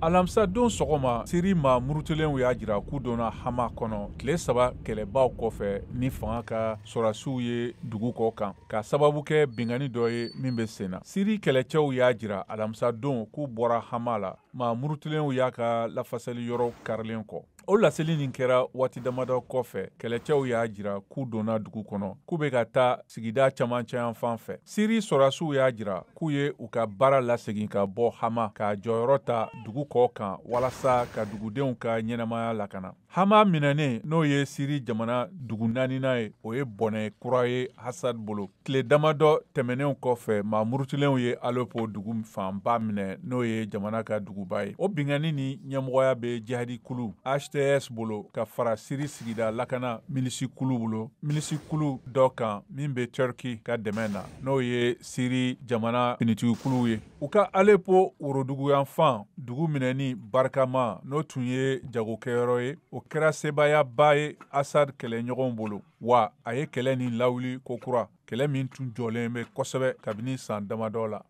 Alamisa don sɔgɔma, Siri maa murutilenw y'a jira k'u donna Hama kɔnɔ tile 3 kɛlɛbaw kɔfɛ ni fanga ka sɔrɔdasiw ye dugu kɔ kan, ka sababu kɛ binkanni dɔ ye min bɛ sen na. Siri kɛlɛcɛw y'a jira alamisa don k'u bɔra Hama la, maa murutilenw y'a ka lafasali yɔrɔ karilen kɔ. O laseli nin kɛra waati damadɔ kɔfɛ, kɛlɛcɛw y'a jira k'u donna dugu kɔnɔ, k'u bɛ ka taa sigida camancɛ yanfan fɛ. Siri sɔrɔdasiw y'a jira k'u ye u ka baara lasegin ka bɔ Hama ka jɔyɔrɔ ta dugu kɔ kan walasa ka dugudenw ka ɲɛnamaya lakana. Hama minɛnen, n'o ye Siri jamana dugu naaninan ye, o ye bɔnɛ kura ye Assad bolo. Tile damadɔ tɛmɛnenw kɔfɛ, maa murutilenw ye Aleppo dugu fanba minɛ, n'o ye jamana ka duguba ye. O binkanni ni ɲɛmɔgɔya bɛ jihadikulu HTS bolo ka fara Siri sigida lakana milisikulu bolo, milisikulu dɔ kan min bɛ Turki ka dɛmɛ na, n'o ye Siri jamana finitigikuluw ye. U ka Aleppo woroduguyanfan dugu minɛni barikama, n'o tun ye jagokɛyɔrɔ ye, o kɛra sebaayaba ye Assad kɛlɛɲɔgɔnw bolo, wa a ye kɛlɛ nin lawuli kokura, kɛlɛ min tun jɔlen bɛ kosɛbɛ kabini san damadɔ la.